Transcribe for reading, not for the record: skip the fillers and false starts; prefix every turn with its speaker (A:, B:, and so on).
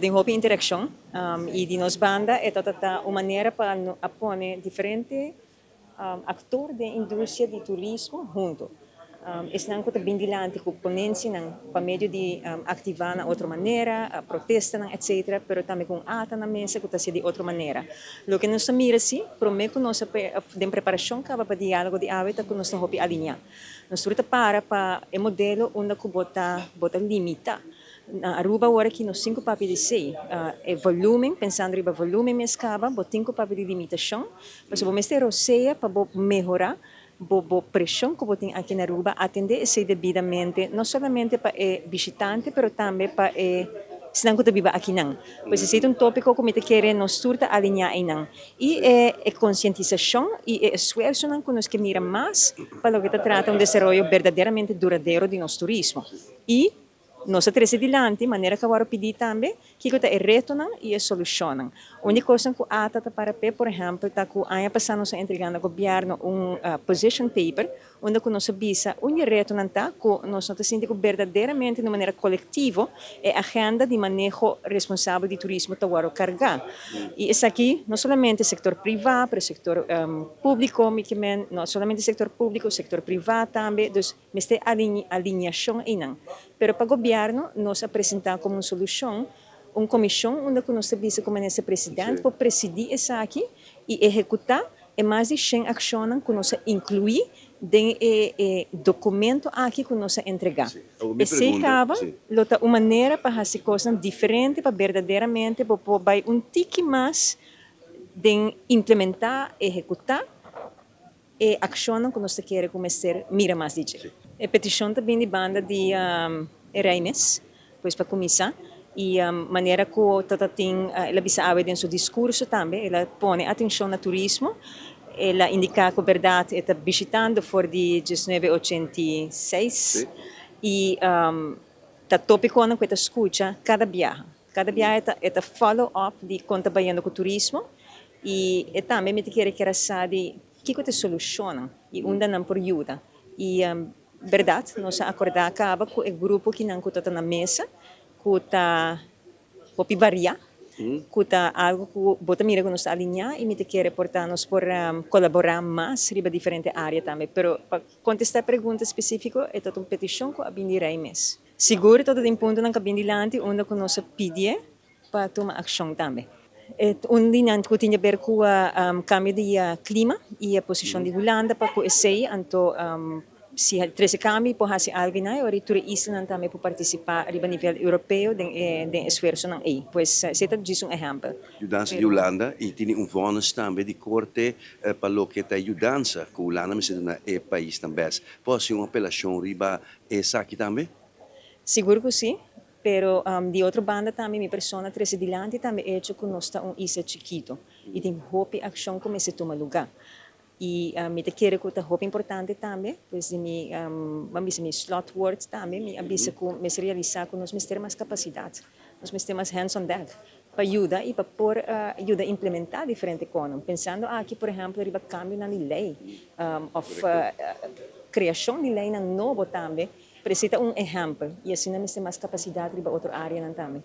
A: Tin hopi interaccion y di nos banda e ta un manera pa pone diferente actor di industria di turismo hunto. Esnan cu ta bin dilanti cu ponencianan pa medio di activa na otro manera, protestanan, etc. Pero tambe cu ATA na mesa cu ta haci di otro manera. Loke nos ta mira si, prome cu nos den preparacion caba pa dialogo di awe ta cu nos ta hopi alinea. Nos ta para pa e modelo unda cu bo ta limita. Na Aruba awor aki nos tin cu papia di esey. E volumen, pensando riba volumen mes caba, bo tin cu papia di limitacion. Pasobra bo mester rosea pa bo mehora bo presion cu bo tin aki na Aruba, atende esey debidamente, no solamente pa e bishitante, pero tambe pa e esnan cu ta biba akinan. Pues esey ta un topico cu mi ta kere nos tur ta alinea einan. Y e concientisacion y e esfuersonan cu nos ke mira mas pa loke ta trata un desaroyo berdaderamente duradero di nos turismo. Y nos a trece dilanti, manera cu awor pidi tambe, kico ta e retonan y e solucionnan. Un cos cu ATA ta para pe, por ehempel, ta cu aña pasa nos a entrega na gobierno un position paper, unda cu nos a bisa un retonan ta cu nos no ta sinti cu berdaderamente di manera colectivo e agenda di maneho responsabel di turismo ta wordo carga. Y esaki no solamente sector priva, pero sector publico, no solamente sector publico, sector priva tambe, dus mester alineacion einan. Pero pa gobierno nos a presenta como un solucion un comision unda cu nos ta bisa como minister presidente por presidi esaki y ehecuta e mas di 100 accionnan cu nos a inclui den e documento aki cu nos a entrega. Esey caba lo ta un manera pa haci cosnan diferente pa berdaderamente por bay un tiki mas den implementa, ehecuta e accionnan cu nos ta kier cu mester mira mas di dje. E peticion tambe di banda di Rey mes, pues pa cuminsa, y manera cu tata tin el a bisa awe den su discurso tambe, el a pone atencion na turismo, el a indica cu berdad e ta bishitando for di 1986 y ta topiconan cu e ta scucha cada biaha. Cada biaha e ta follow up di con ta bayendo cu turismo y e tambe mi ta kier sa di kico ta e solucionnan y unda nan por yuda. Y berdad, nos a acorda caba cu e grupo cu nan cu ta na mesa, cu ta hopi varia, cu ta algo cu bo ta mira cu nos ta alinea y mi ta kier por ta nos por colabora mas riba diferente area tambe. Pero pa contesta e pregunta specifico, e ta un peticion cu a bin di Rey mes. Sigur ta tin puntonan cu a bin dilanti unda cu nos a pidi pa tuma accion tambe. Un di nan cu tin di haber cu cambio di clima y e posicion di Hulanda pa cu esey, anto si trece cambio por haci algo na ora tur e islanan tambe por participa riba nivel europeo den esfuersonan ey. Pues esey ta djis un ehempel.
B: Yudansa di Hulanda y tin un vonnis tambe di corte pa loke ta yudansa cu Hulanda mester duna e paisnan bes. Por haci un apelacion riba esaki tambe?
A: Sigur cu si, pero di otro banda tambe mi persona trece dilanti tambe hecho cu nos ta un isla chikito y tin hopi accion cu mester tuma lugar. Y mi ta kere cu ta hopi importante tambe, pues di mi, ban bisa mi slotwoord tambe, mi a bisa cu mester realisa cu nos mester mas capacidad, nos mester mas hands on deck pa yuda y pa por yuda implementa diferente cosnan. Pensando aki, por ehempel, riba cambionan di ley of creacion di leynan nobo tambe, precisa un ehempel y asina mester mas capacidad riba otro areanan tambe.